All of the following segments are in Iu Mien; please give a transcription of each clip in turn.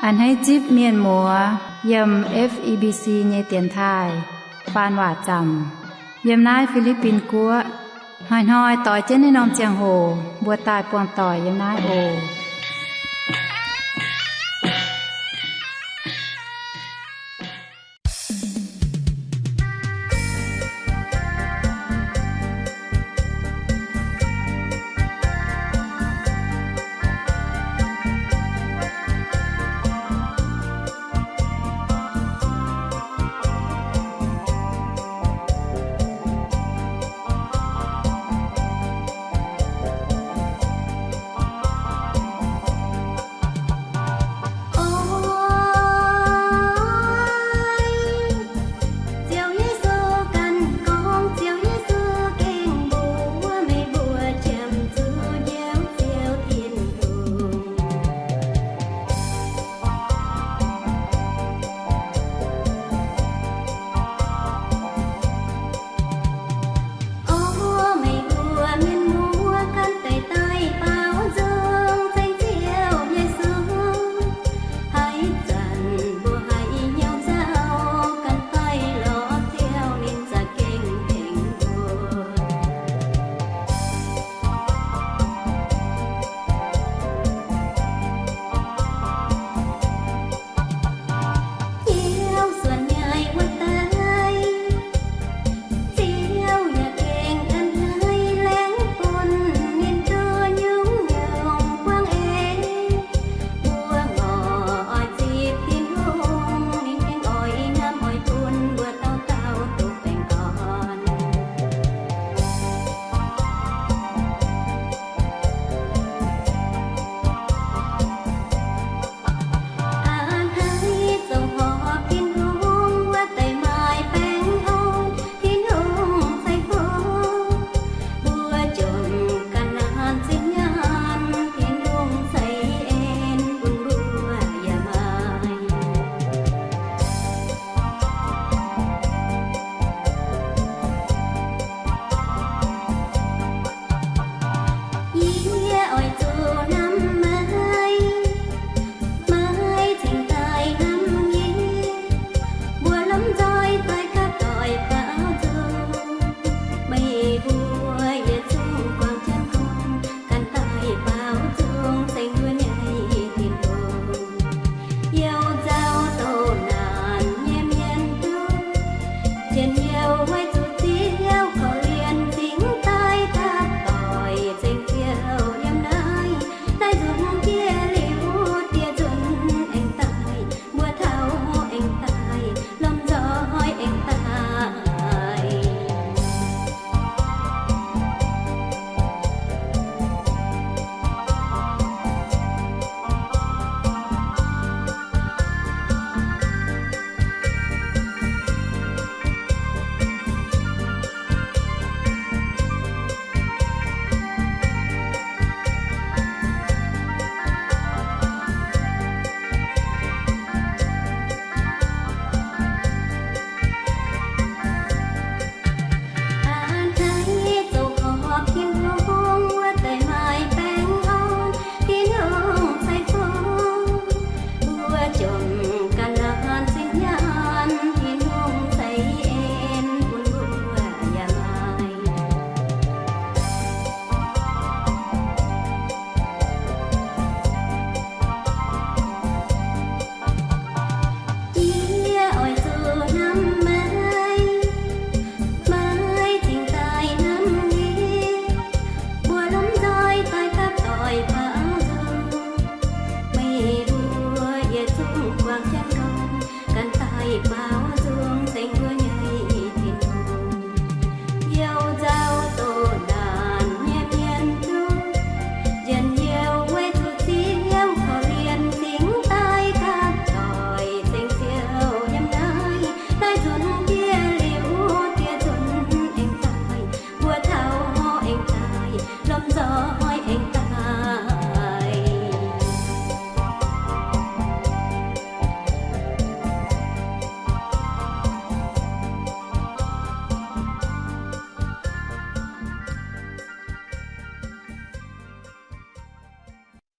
A'hneiv zipv mienh muoz yiem F E B C nyei dienx taaih faan waac zaamc yiem naaiv Fi^li^bin Guoqv. Hnoi-hnoi doix jienv naaiv norm ziangh hoc mbuo daaih buangh doic yiem naaiv oc.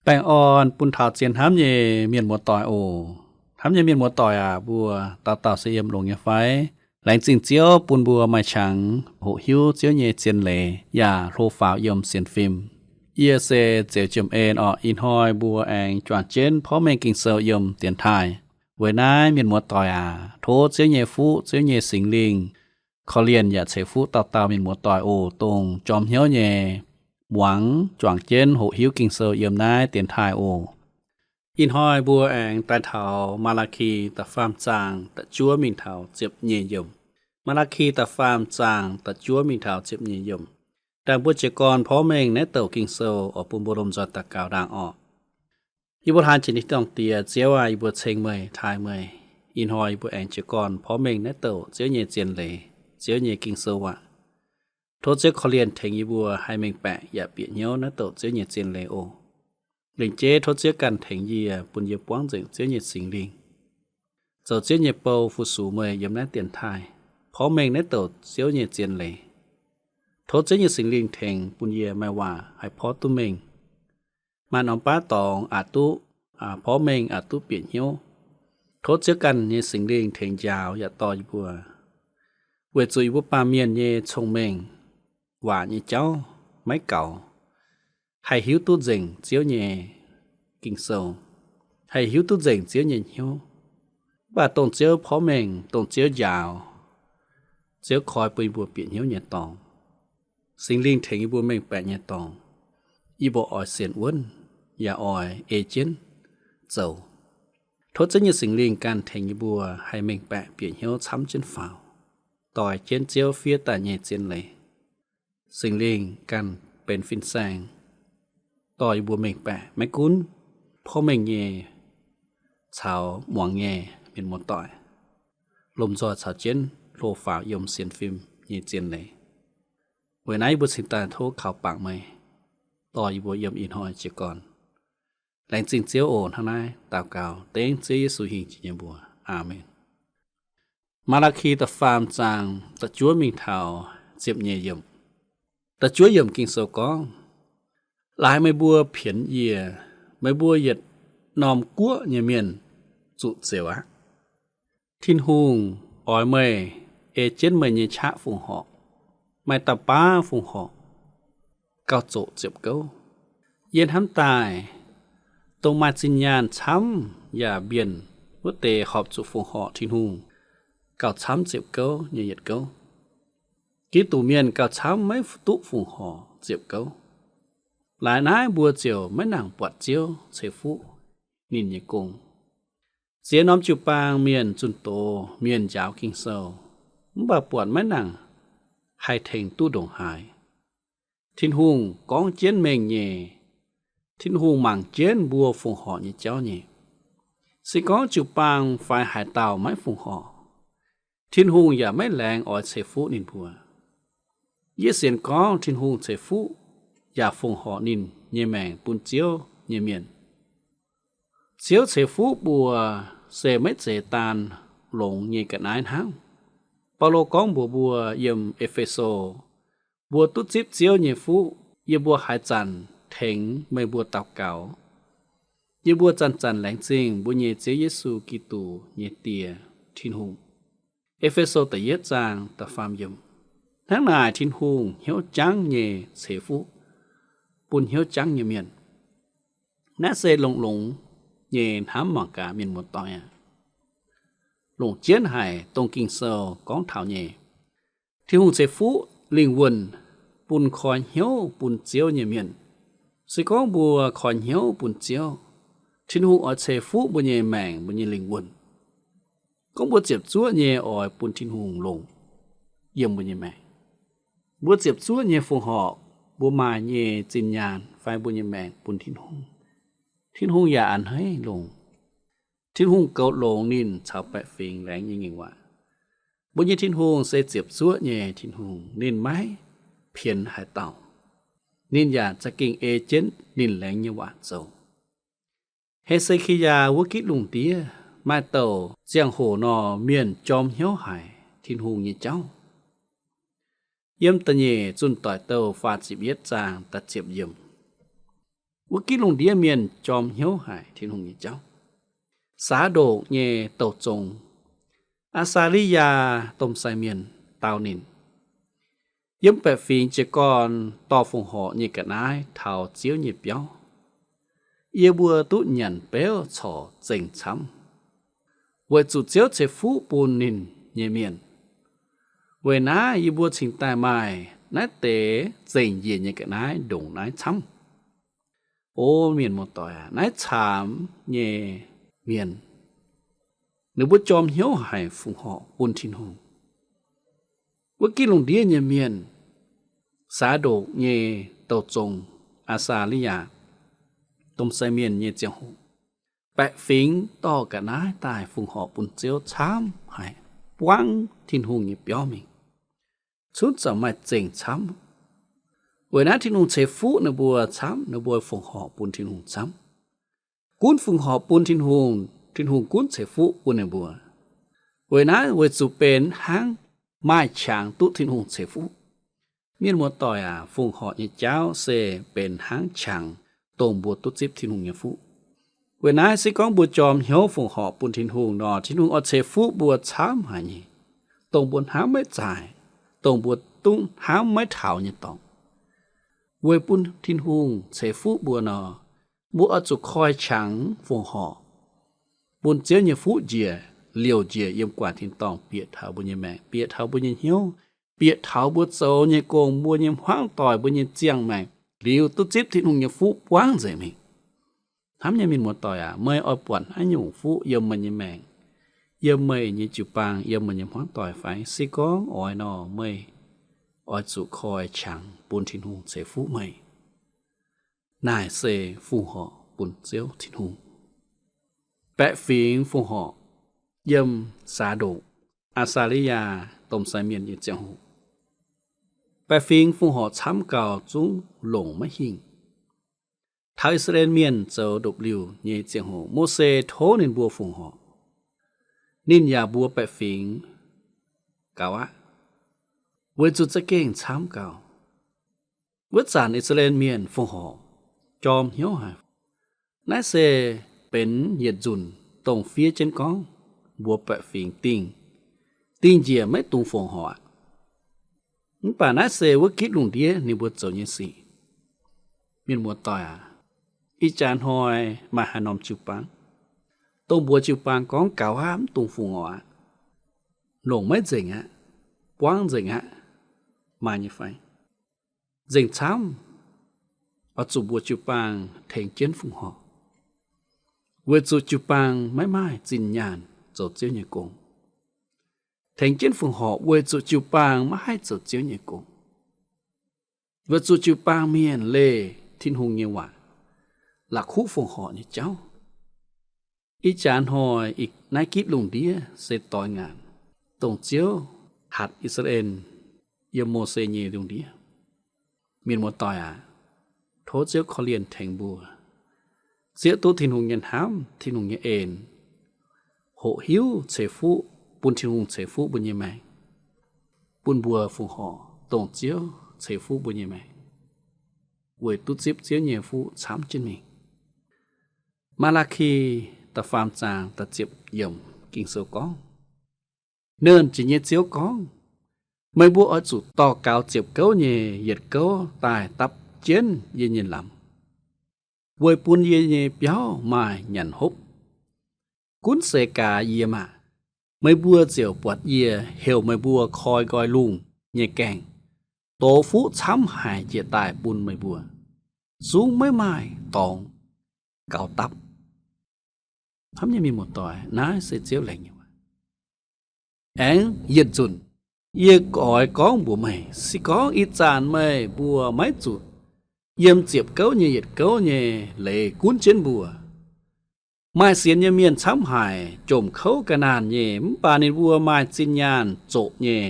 Baengh orn bun taux zien hnamv nyei mienh muoz-doic oc. Hnamv nyei mienh muoz-doic aac, mbuo dauh dauh se yiem longx nyei fai? Laengz zingh Ziouv bun mbuo maaih qangx hoqc hiuv Ziouv nyei zien leiz yaac hlo faaux yiem sienx fim. Yie se Zeux Jiem En orqc. Ih hnoi mbuo aengx juangc jienv porv mengh Ging-Sou yiem dienx taaih. Weic naaiv mienh muoz-doic aac, tov Ziouv nyei fuqv, Ziouv nyei Singx Lingh korv-lienh yaac ceix fuqv dauh dauh mienh muoz-doic oc, dongh jorm hnyouv nyei muangx juangc jienv hoqc hiuv Ging-Sou yiem naaiv dienx taaih oc. Ih hnoi mbuo aengx daaih taux Maa^laa^ki da'faam zaang da'juov mingh taux ziepc nyeic yiemc. Maa^laa^ki da'faam zaang da'juov mingh taux ziepc nyeic yiemc. Dangh mbuo jiez gorn porv mengh naaiv douc Ging-Sou oix bun mbuo lomh nzoih daux gaux ndaangc orqc. Yie mbuo hlaax jiex nyei Tin-Dorngh Diex, Ziouv aac, yie mbuo ceng meih, taaih meih. Ih hnoi yie mbuo aengx jiez gorn porv mengh naaiv douc Ziouv nyei zien leiz, Ziouv nyei Ging-Sou waac. Tov Ziouv korv-lienh tengx yie mbuo haih mengh baeqc yaac bieqc hnyouv naaiv douc Ziouv nyei zien leiz oc. Lengc jeiv tov Ziouv ganh tengx yie, bun yie buangv nzengc Ziouv nyei Singx Lingh, zoux Ziouv nyei bou fu-sux meih yiem naaiv dienx taaih, porv mengh naaiv douc Ziouv nyei zien leiz. Tov Ziouv nyei Singx Lingh tengx bun yie maaih waac haih porv duqv mengh, maaih norm baav dorngx aqc duqv porv mengh, aqc duqv bieqc hnyouv. Tov Ziouv ganh nyei Singx Lingh tengx njaaux yaac dorh yie mbuo, weic zuqc yie mbuo baamh mienh nyei cong-mengh, waac nyei jauv maiv gaux, haih hiuv duqv nzengc Ziouv nyei Ging-Sou, haih hiuv duqv nzengc Ziouv nyei hnyouv. Mv baac dongh Ziouv porv mengh, dongh Ziouv njaaux, Ziouv koi bun yie mbuo bieqc hnyouv nyei dorngx, Singx Lingh tengx yie mbuo mengh baeqc nyei dorngx, yie mbuo oix sienx wuonv, yaac oix ei jienv zoux. Tov Ziouv nyei Singx Lingh ganh tengx yie mbuo haih mengh baeqc bieqc hnyouv camv jienv faaux, doix jienv Ziouv fiev daaih nyei zien leiz. Singx Lingh ganh benx fin-saeng, dorh yie mbuo mengh baeqc maiv gunv porv mengh nyei caux muangx nyei mienh muoz-doic, lomh nzoih caux jienv hlo faaux yiem sienx fim nyei zien leiz. Weic naaiv yie mbuo cingx daaih tov kaux bangc meih, dorh yie mbuo yiem ih hnoi jiez gorn. Laengz zingh Ziouv oc. Hnangv naaiv daux gaux dengv Ziouv Yesu hingh jiex nyei mbuox. Aamen. Maa^laa^ki da'faam zaang da'juov mingh taux ziepc nyeic yiemc. Da'juov yiemc Ging-Sou gorngv, Laaix meih mbuo pienx yie, meih mbuo yietc norm guoqv nyei mienh zuqc zeux aqv. Tin-Hungh oix meih ei jienv meih nyei qaqv fongc horc, maaih dauh baav fongc horc gauh zoqc ziepc gouv. Yie hnamv daaih, dongh maaih zinh nyaanh camv yaac mbienc wuov deix horpc zuqc fongc horc Tin-Hungh gauh camv ziepc gouv nyei yietc gouv. Giduc mienh gauh camv maiv duqv fongc horc ziepc gouv. Laaix naaiv mbuo ziouc maiv nangc buatc Ziouv ceix fuqv ninh nyei gong. Ziex norm jiu-baang mienh zunh doz, mienh njaaux Ging-Sou, mv baac buatc maiv nangc haih tengx duqv ndongc haaix. Tin-Hungh gorngv jienv mengh nyei. Tin-Hungh mangc jienv mbuo fongc horc nyei jauv nyei. Se gorngv jiu-baang fai haaix dauh maiv fongc horc, Tin-Hungh yaac maiv laengz oix ceix fuqv ninh mbuo. Yie sienx gorngv Tin-Hungh ceix fuqv yaac fongc horc ninh nyei maengc bun Ziouv nyei mienh. Ziouv ceix fuqv mbuo se maiv zeiz daan longx nyei ga'naaiv hnangv. Baulo gorngv mbuox mbuo yiem E^fe^so, mbuo duqv zipv Ziouv nyei fuqv, yie mbuo haaix zanc tengx meih mbuo daux gaux, yie mbuo zanc-zanc laengz zingh mbuo nyei Ziouv Yesu Giduc nyei Die, Tin-Hungh. E^fe^so da'yietv zaang da'faam yiemc. Hnangv naaic, Tin-Hungh hnyouv jangv nyei ceix fuqv bun hnyouv jangv nyei mienh. Naaiv se longx-longx nyei hnamv mangc gaax, mienh muoz-doic aac. Longc jienv haic dongh Ging-Sou gorngv taux nyei. Tin-Hungh ceix fuqv lingh wuonh bun koi hnyouv bun Ziouv nyei mienh. Se gorngv mbuo koi hnyouv bun Ziouv, Tin-Hungh oix ceix fuqv mbuo nyei maengc, mbuo nyei lingh wuonh. Gorngv mbuo ziepc zuoqv nyei oix bun Tin-Hungh longc yiem mbuo nyei maengc, mbuo ziepc zuoqv nyei fongc horc mbuo maaih nyei zinh nyaanh fai mbuo nyei maengc bun Tin-Hungh, Tin-Hungh yaac a'hneiv longc. Tin-Hungh goux longx ninh caux baeqc fingx laengz nyei ngaengc waac. Mbuo nyei Tin-Hungh se ziepc zuoqv nyei Tin-Hungh. Ninh maiv pienx haaix dauh. Ninh yaac za'gengh ei jienv ninh laengz nyei waac zoux. He^se^ki^yaa wuov gitv lungh ndiev maaih douc ziangh hoc nor mienh jorm hnyouv haic Tin-Hungh nyei jauv. Yiem da'nyeic Zunh Doic Douh faah ziepc yietv zaang da'ziepc yiemc. Wuov gitv lungh ndiev mienh jorm hnyouv haic Tin-Hungh nyei jauv. Saax-Ndokc nyei douh zong, Aa^saa^li^yaa domh sai mienh, dau ninh, yiem baeqc fingx jiez gorn dorh fongc horc nyei ga'naaiv taux Ziouv nyei biauv. Yie mbuo duqv nyanc beuv corc zengc camv, weic zuqc Ziouv ceix fuqv bun ninh nyei mienh. Weic naaiv yie mbuo cingx daaih maaih naaiv deix zengc njiec nyei ga'naaiv ndongc naaiv camv. O mienh muoz-doic aac, naaiv caamx nyei mienh, ninh mbuo jorm hnyouv haic fongc horc bun Tin-Hungh. Wuov gitv lungh ndiev nyei mienh, Saax-Ndokc nyei douh zong, Aa^saa^li^yaa domh sai mienh nyei ziangh hoc, baeqc fingx dorh ga'naaiv daaih fongc horc bun Ziouv camv haic, buangv Tin-Hungh nyei biauv mingh, cunv zanc maaih zengc camv. Weic naaiv Tin-Hungh ceix fuqv ninh mbuo camv, ninh mbuo fongc horc bun Tin-Hungh camv. Gunv fongc horc bun Tin-Hungh, Tin-Hungh gunv ceix fuqv bun ninh mbuo. Weic naaiv weic zuqc benx hnangv maaih qangx duqv Tin-Hungh ceix fuqv. Mienh muoz-doic aac, fongc horc nyei jauv se benx hnangv qangx dongh mbuo duqv zipv Tin-Hungh nyei fuqv. Weic naaiv se gorngv mbuo jorm hnyouv fongc horc bun Tin-Hungh nor, Tin-Hungh oix ceix fuqv mbuo camv haic nyei, dongh mbuo hnamv maiv zaaix, dongh mbuo duqv hnamv maiv taux nyei dorngx. Weic bun Tin-Hungh ceix fuqv mbuo nor, mbuo oix zuqc koi qangx fongc horc bun Ziouv nyei fuqv njiec, liouc njiec yiem gu'nguaaic tin-dorngh bieqc taux mbuo nyei maengc, bieqc taux mbuo nyei hnyouv, bieqc taux mbuo zoux nyei gong, mbuo nyei hmuangv doic, mbuo nyei ziangh maengc, liuz duqv zipv Tin-Hungh nyei fuqv buangv nzengc mingh. Hnamv nyei mienh muoz-doic aac, meih oix buatc haaix nyungc fuqv yiem meih nyei maengc, yiem meih nyei jiu-baang, yiem meih nyei hmuangv doic fai? Se gorngv oix nor, meih oix zuqc koi qangx bun Tin-Hungh ceix fuqv meih. Naaic se fongc horc bun Ziouv Tin-Hungh. Baeqc fingx fongc horc yiem Saax-Ndokc, Aa^saa^li^yaa domh sai mienh nyei ziangh hoc, baeqc fingx fongc horc camv gau zungv longc maiv hingh. Taux I^saa^laa^en Mienh zoux ndopv-liuh nyei ziangh hoc, Mose tov ninh mbuo fongc horc. Ninh yaac mbuox baeqc fingx, Gaux aqv, weic zuqc za'gengh camv gau. Wuov zanc I^saa^laa^en Mienh fongc horc jorm hnyouv haic. Naaiv se benx yietc nzunc dongh fiev jienv gorngv mbuox baeqc fingx dingh, dingh njiec maiv dungx fongc horc aqv. Mv baac naaiv se wuov gitv lungh ndiev ninh mbuo zoux nyei sic. Mienh muoz-doic aac, ih jaax hnoi maaih haaix norm jiu-baang, dongh mbuox jiu-baang gorngv, Gaux aqv, mv dungx fongc horc aqv, longc maiv nzengc aqv, buangv nzengc aqv, maaih nyei fai? Nzengc camv, oix zuqc mbuox jiu-baang tengx jienv fongc horc, weic zuqc jiu-baang maiv maaih zinh nyaanh zoux Ziouv nyei gong. Tengx jienv fongc horc weic zuqc jiu-baang maiv haih zoux Ziouv nyei gong, weic zuqc jiu-baang mienh leih Tin-Hungh nyei waac, la'kuqv fongc horc nyei jauv. Ih jaax hnoi, ih naaiv gitv lungh ndiev se doix ngaanc, dongh Ziouv hatc I^saa^laa^en yiem Mose nyei lungh ndiev. Mienh muoz-doic aac, tov Ziouv korv-lienh tengx mbuo, zieqv duqv Tin-Hungh nyei hnamv, Tin-Hungh nyei en, hoqc hiuv ceix fuqv, bun Tin-Hungh ceix fuqv mbuo nyei maengc, bun mbuo fongc horc dongh Ziouv ceix fuqv mbuo nyei maengc, weic duqv zipv Ziouv nyei fuqv camv jienv mingh. Maa^laa^ki da'faam zaang da'ziepc yiemc Ging-Sou gorngv, Nernh Jiex nyei Ziouv gorngv, Meih mbuo oix zuqc dorh gaux ziepc gouv nyei yietc gouv daaih dapv jienv yie nyei lamz, weic bun yie nyei biauv maaih nyanc hopv. Gunv seix gaax yie maah! Meih mbuo ziouc buatc yie heuc meih mbuo koi nqoi lungh nyei gaengh, dox fuqv camv haic njiec daaih bun meih mbuo, zungv maiv maaih dorngx gaux dapv. Hnamv nyei mienh muoz-doic, naaiv se Ziouv laengz nyei waac. Aengx yietc nzunc, yie oix gorngv mbuox meih, se gorngv ih zanc meih mbuo maiv zuqc yiem ziepc gouv nyei yietc gouv nyei leiz gunv jienv mbuo, maaih sienx nyei mienh camv haic, jomc kouv ga'naanh nyei, mv baac ninh mbuo maaih zinh nyaanh zoqc nyei.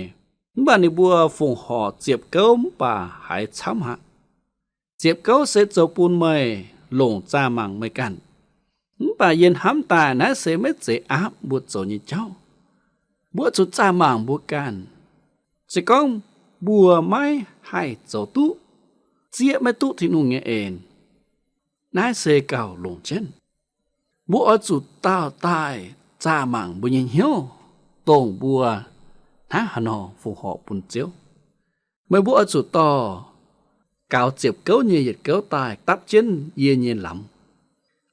Mv baac ninh mbuo fongc horc ziepc gouv mv baac haiz camv aqv. Ziepc gouv se zoux bun meih longc zaah mangc meih ganh. Mv baac yie hnamv daaih naaiv se maiv zeiz aapv mbuo zoux nyei jauv. Mbuo zuqc zaah mangc mbuo ganh. Se gorngv mbuo maiv haih zoux duqv, zieqv maiv duqv Tin-Hungh nyei en, Naaiv se gauh longc jienv. Mbuo oix zuqc daauh daaih zaah mangc mbuo nyei hnyouv, dongh mbuo hnangv haaix nor fongc horc bun Ziouv. Meih mbuo oix zuqc dorh gaux ziepc gouv nyei yietc gouv daaih dapv jienv yie nyei lamz.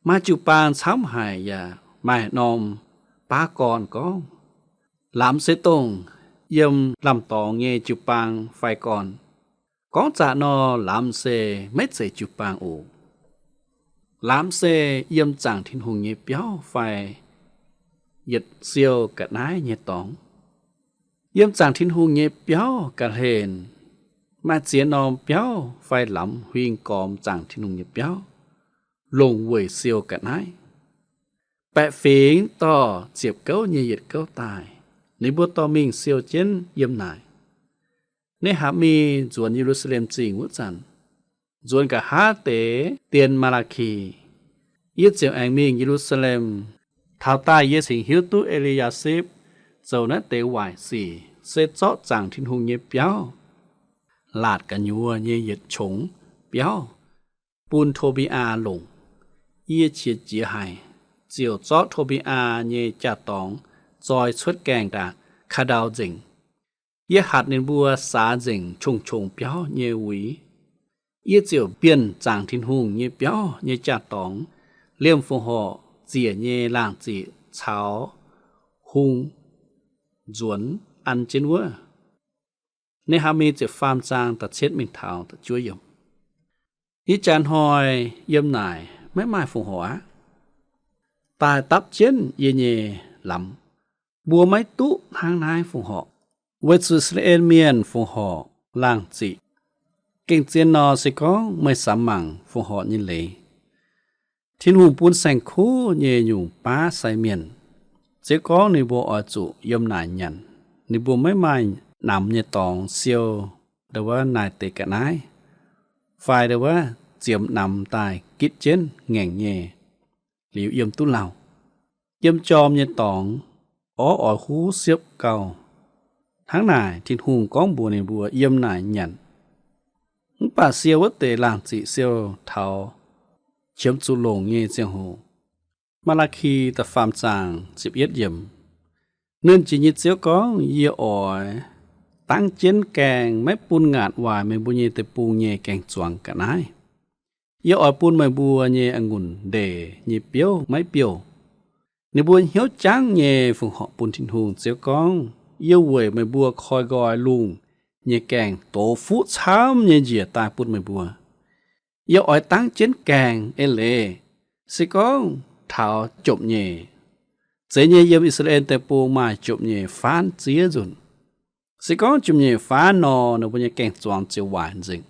Maaih jiu-baang camv haic yaac maaih norm baav gorn gorngv, lamz se dongh yiem lamh dorngx nyei jiu-baang fai gorn. Gorngv zaqc nor, lamz se maiv zeiz jiu-baang oc. Lamz se yiem zaangc Tin-Hungh nyei biauv fai yietc siou ga'naaiv nyei dorngx. Yiem zaangc Tin-Hungh nyei biauv ga'hlen, maaih ziex norm biauv fai lamz huing gormx zaangc Tin-Hungh nyei biauv, longc weic siou ga'naaiv. Baeqc fingx dorh ziepc gouv nyei yietc gouv daaih, ninh mbuo dorh mingh siou jienv yiem naaic. Ne^haa^mi nzuonx Ye^lu^saa^lem Zingh wuov zanc, nzuonx nqa'haav deix dien Maa^laa^ki, yie ziouc aengx mingh Ye^lu^saa^lem. Taux daaih yie cingx hiuv duqv E^li^yaa^sipv zoux naaiv deix waaic sic, se zorqv zaangc Tin-Hungh nyei biauv laatc gu'nyuoz nyei yietc qongx biauv bun To^mbi^aa longc. Yie qiex jiez haic, ziouc zorqv To^mbi^aa nyei jaa-dorngx zoi cuotv gaengh ndaangc Kaa^ndau nzengc. Yie hatc ninh mbuo saax nzengc qongx-qongx biauv nyei wuiz. Yie ziouc bienh zaangc Tin-Hungh nyei biauv nyei jaa-dorngx liemh fongc horc ziec nyei laangh ziqc caux hung nzuonx an jienv wuov. Ne^haa^mi ziepc faam zaang da'cietv mingh taux da'juov yiemc. Ih jaax hnoi yiem naaic maiv maaih fongc horc aqv. Daaih dapv jienv yie nyei lamz. Mbuo maiv duqv hnangv naaiv fongc horc, weic zuqc I^saa^laa^en Mienh fongc horc laangh ziqc. Gengh zien nor, se gorngv meih samx mangc fongc horc nyei leiz, Tin-Hungh bun saeng-kuv nyei nyungc baav sai mienh, se gorngv ninh mbuo oix zuqc yiem naaic nyanc, ninh mbuo maiv maaih namx nyei dorngx siou ndau wuov naaic deix ga'naaiv, fai ndau wuov ziemx namx daaih gitv jienv ngaengc nyei, liuz yiem duqv lauh. Yiem jorm nyei dorngx, orv oix huv siepv gauh. Hnangv naaic, Tin-Hungh gorngv mbuox ninh mbuo yiem naaic nyanc. Mv baac siou wuov deix laangh ziqc siou taux qiemx zuqc longc nyei ziangh hoc. Maa^laa^ki da'faam zaang ziepc yietv yiemc. Nernh Jiex nyei Ziouv gorngv, Yie oix dangv jienv gaengh maiv bun ngaatc waaic meih mbuo nyei deic-bung nyei gaeng-zuangx ga'naaiv. Yie oix bun meih mbuo nyei a'ngunc ndeic nyei biouv maiv biouh. Ninh mbuo hnyouv jangv nyei fongc horc bun Tin-Hungh. Ziouv gorngv, Yie weic meih mbuo koi nqoi lungh nyei gaengh dox fuqv camv nyei njiec daaih bun meih mbuo. Yie oix dangv jienv gaengh eix leiz, se gorngv taux jomc nyeic. Zeiz nyei, yiem I^saa^laa^en Deic-Bung maaih jomc nyeic faanv ziex nzunc. Se gorngv jomc nyeic faanv nor, ninh mbuo nyei gaeng-zuangx ziouc waaic nzengc.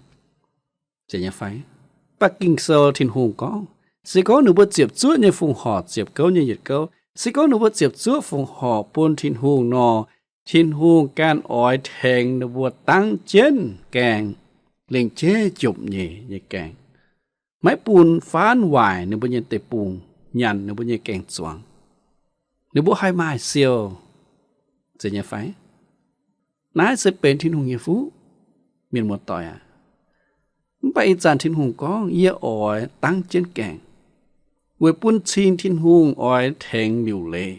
Zeiz nyei fai? Mv baac Ging-Sou Tin-Hungh gorngv, se gorngv ninh mbuo ziepc zuoqv nyei fongc horc ziepc gouv nyei yietc gouv, se gorngv ninh mbuo ziepc zuoqv fongc horc bun Tin-Hungh nor, Tin-Hungh ganh oix tengx ninh mbuo dangv jienv gaengh, lengc jeiv jomc nyeic nyei gaengh, maiv bun faanv waaic ninh mbuo nyei deic-bung, nyanc ninh mbuo nyei gaeng-zuangx. Ninh mbuo haih maaih siou. Zeiz nyei fai? Naaiv se benx Tin-Hungh nyei fuqv, mienh muoz-doic aac. Mv baac ih zanc Tin-Hungh gorngv, Yie oix dangv jienv gaengh, weic bun cing Tin-Hungh oix tengx liuc leiz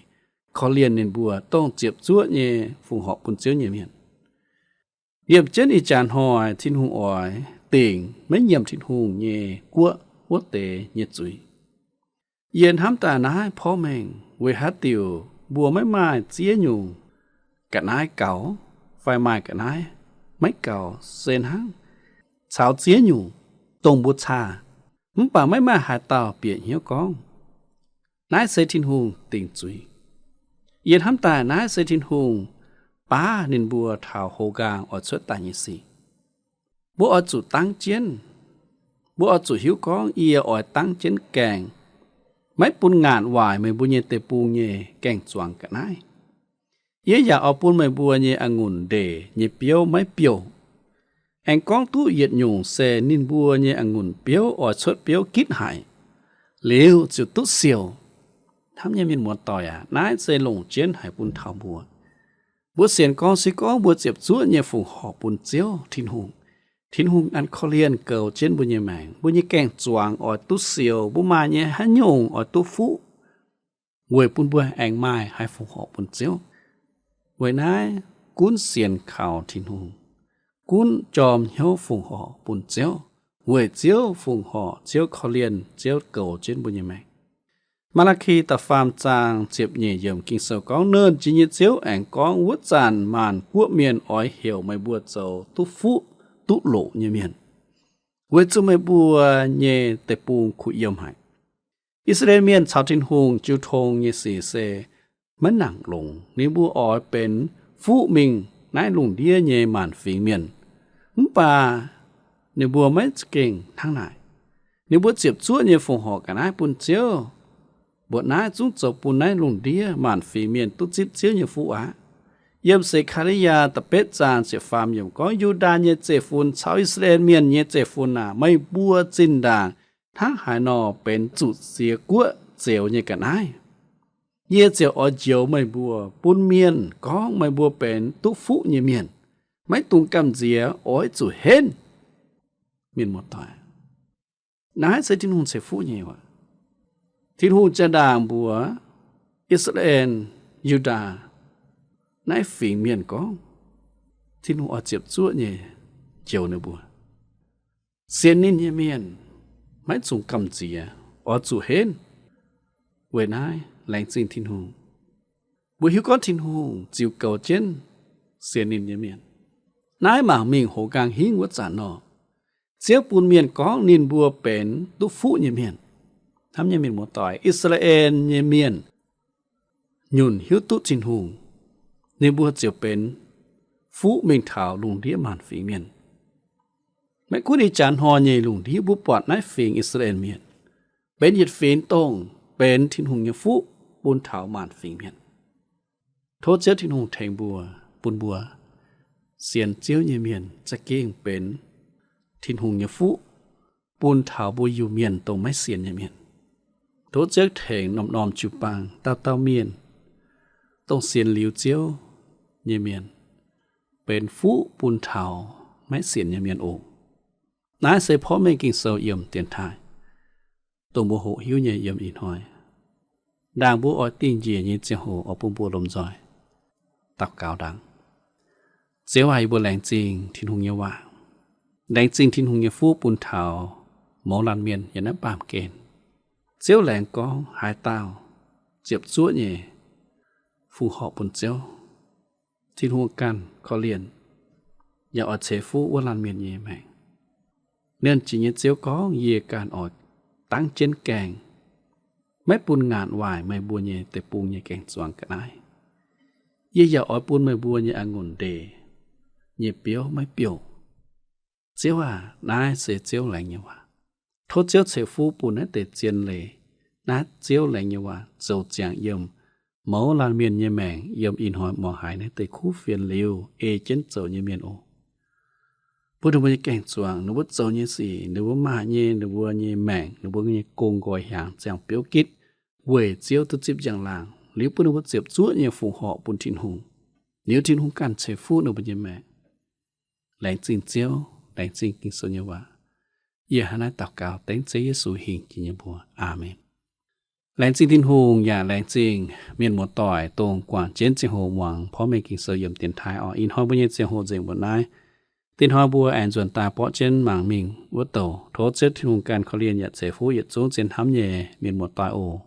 korv-lienh ninh mbuo dongh ziepc zuoqv nyei fongc horc bun Ziouv nyei mienh. Liemh jienv ih jaax hnoi Tin-Hungh oix dingc maiv nyiemc Tin-Hungh nyei guoqv wuov deix nyei zuiz. Yie hnamv daaih naaiv porv mengh weic haaix diuc mbuo maiv maaih ziex nyungc ga'naaiv gaux, fai maaih ga'naaiv maiv gaux se hnangv, caux ziex nyungc dongh mbuo caa, mv baac maiv maaih haaix dauh bieqc hnyouv gorngv naaiv se Tin-Hungh dingc zuiz. Yie hnamv daaih naaiv se Tin-Hungh baav ninh mbuo taux hoz nqaang oix cuotv daaih nyei sic. Mbuo oix zuqc dangv jienv. Mbuo oix zuqc hiuv gorngv yie oix dangv jienv gaengh, maiv bun ngaatc waaic meih mbuo nyei deic-bung nyei gaeng-zuangx ga'naaiv. Yie yaac oix bun meih mbuo nyei a'ngunc ndeic nyei biouv maiv biouh. Aengx gorngv duqv yietc nyungc se ninh mbuo nyei a'ngunc biouv oix cuotv biouv gitv haic, liuz ziouc duqv siou. Hnamv nyei mienh muoz-doic aac, naaiv se longc jienv haic bun taux mbuo. Mbuo sienx gorngv se gorngv mbuo ziepc zuoqv nyei fongc horc bun Ziouv Tin-Hungh, Tin-Hungh ganh korv-lienh goux jienv mbuo nyei maengc. Mbuo nyei gaeng-zuangx oix duqv siou, mbuo maaih nyei haaix nyungc oix duqv fuqv, weic bun mbuo aengx maaih haih fongc horc bun Ziouv. Weic naaiv gunv sienx kaux Tin-Hungh, gunv jorm hnyouv fongc horc bun Ziouv, weic Ziouv fongc horc, Ziouv korv-lienh, Ziouv goux jienv mbuo nyei maengc. Maa^laa^ki da'faam zaang ziepc nyeic yiemc Ging-Sou gorngv, Nernh Jiex nyei Ziouv aengx gorngv, Wuov zanc maanc guoqv mienh oix heuc meih mbuo zoux duqv fuqv duqv loqc nyei mienh, weic zuqc meih mbuo nyei deic-bung kuh yiem haic. I^saa^laa^en Mienh caux Tin-Hungh jiu tong nyei sic se maiv nangc longx. Ninh mbuo oix benx fuqv mingh naaiv lungh ndiev nyei maanc fingx mienh. Mv baac ninh mbuo maiv za'gengh hnangv naaic. Ninh mbuo ziepc zuoqv nyei fongc horc ga'naaiv bun Ziouv, mbuoqc naaiv zungv zoux bun naaiv lungh ndiev maanc fingx mienh duqv zipv Ziouv nyei fuqv aqv. Yiem Se^kaa^li^yaa da'betv zaang ziepc faam yiemc gorngv, Yu^ndaa nyei zeiv-fun caux I^saa^laa^en Mienh nyei zeiv-fun aac, meih mbuo zinh ndaangc hnangv haaix nor benx zuqc ziex guoqv zioux nyei ga'naaiv. Yie ziouc oix njoux meih mbuo, bun mienh gorngv meih mbuo benx duqv fuqv nyei mienh, maiv dungx gamh nziex, oix zuqc henv. Mienh muoz-doic, naaiv se Tin-Hungh ceix fuqv nyei waac. Tin-Hungh jaa-ndaangc mbuox I^saa^laa^en, Yu^ndaa, naaiv fingx mienh gorngv, Tin-Hungh oix ziepc zuoqv nyei njoux ninh mbuo. Sienx ninh nyei mienh maiv dungx gamh nziex, oix zuqc henv. Weic naaiv laengz zingh Tin-Hungh. Mbuo hiuv gorngv Tin-Hungh ziux goux jienv sienx ninh nyei mienh. Naaiv mangc mingh hoz nqaang hingv wuov zanc nor, Ziouv bun mienh gorngv ninh mbuo benx duqv fuqv nyei mienh. Hnamv nyei mienh muoz-doic, I^saa^laa^en nyei mienh nyunc hiuv duqv Tin-Hungh, ninh mbuo ziouc benx fuqv mingh taux lungh ndiev maanc fingx mienh. Maiv gunv ih jaax hnoi nyei lungh ndiev mbuo buatc naaiv fingx I^saa^laa^en Mienh benx yietc fingx dongh benx Tin-Hungh nyei fuqv bun taux maanc fingx mienh. Tov Ziouv Tin-Hungh tengx mbuo, bun mbuo sienx Ziouv nyei mienh za'gengh benx Tin-Hungh nyei fuqv bun taux mbuo Iu-Mienh dongh maiv sienx nyei mienh. Tov Ziouv tengx norm-norm jiu-baang dauh dauh mienh dongh sienx liuz Ziouv nyei mienh benx fuqv bun taux maiv sienx nyei mienh oc. Naaiv se porv mengh Ging-Sou yiem dienx taaih, dongh mbuo hoqc hiuv nyei yiem ih hnoi. Ndaangc mbuo oix dingh njiec nyei ziangh hoc oix bun mbuo lomh nzoih daux gaux ndaangc. Ziouv aac, yie mbuo laengz zingh Tin-Hungh nyei waac, laengz zingh Tin-Hungh nyei fuqv bun taux mouz laanh mienh yiem naaiv baamh gen. Ziouv laengz gorngv haaix dauh ziepc zuoqv nyei fongc horc bun Ziouv, Tin-Hungh ganh korv-lienh yaac oix ceix fuqv wuov laanh mienh nyei maengc. Nernh Jiex nyei Ziouv gorngv, yie ganh oix dangv jienv gaengh, maiv bun ngaanc waaic meih mbuo nyei deic-bung nyei gaeng-zuangx ga'naaiv. Yie yaac oix bun meih mbuo nyei a'ngunc ndeic nyei biouv maiv biouv. Ziouv aac, naaiv se Ziouv laengz nyei waac. Tov Ziouv ceix fuqv bun naaiv deix zien leiz naaiv Ziouv laengz nyei waac zoux ziangx yiem mouz laanh mienh nyei maengc yiem ih hnoi muangx haiz naaiv deix kuv fienx liuz ei jienv zoux nyei mienh oc. Bun ninh mbuo nyei gaeng-zuangx, ninh mbuo zoux nyei sic, ninh mbuo maaih nyei, ninh mbuo nyei maengc, ninh mbuo nyei gong nqoi hiaangx ziangh biouv gitv weic Ziouv duqv zipv njang-laangc, liuz bun ninh mbuo ziepc zuoqv nyei fongc horc bun Tin-Hungh, liuz Tin-Hungh ganh ceix fuqv ninh mbuo nyei maengc. Laengz zingh Ziouv, laengz zingh Ging-Sou nyei waac. Yie hnangv naaiv daux gaux dengv Ziouv Yesu hingh jiex nyei mbuox. Aamen. Laengz zingh Tin-Hungh yaac laengz zingh mienh muoz-doic dongh guangc jienv ziangh hoc muangx porv mengh Ging-Sou yiem dienx taaih oc. Ih hnoi mbuo nyei ziangh hoc nzengc mbuoqc naaiv. Dinh hnoi mbuo aengx nzuonx daaih borqv jienv mangc mingh wuov douc. Tov Ziouv Tin-Hungh ganh korv-lienh yaac ceix fuqv yietc zungv zien hnamv nyei mienh muoz-doic oc.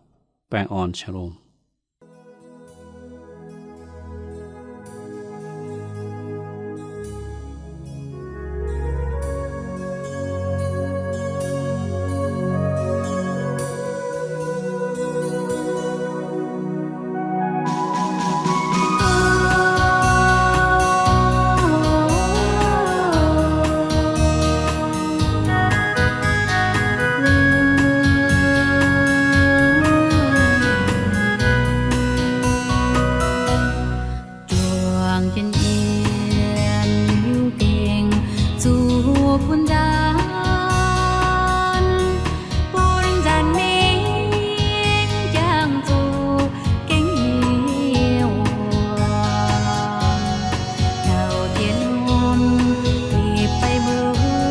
Baengh orn, shalom. Juangc jienv yiem hnyouv dingc zuqc bun nzaanc, bun nzaanc mingh jangx zuqc gengh hiuv wuom, taux jienv wuom bipc fai mbuo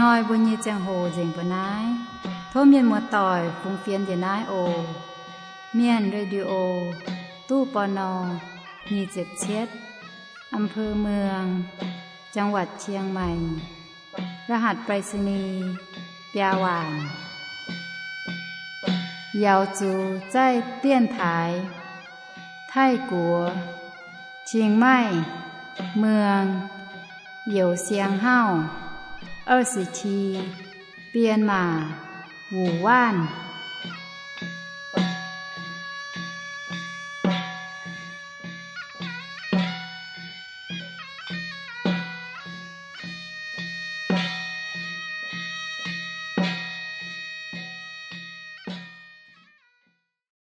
Hnoi mbuo nyei ziangh hoc nzengc mbuo naaiv. Tov mienh muoz-doic fungx fienx njiec naaiv oc. Mienh Radio, ตู้ ปณ. nyic ziepc cietv, อำเภอเมือง จังหวัดเชียงใหม่ รหัสไปรษณีย์ biaa waanc. Yaux zuqc zaih dienv taaix Taiv-Guoqv, Qing Maih, Mueng, Youz Siang Hauv, 二十七, Bienh Maac, Wuc Waanv.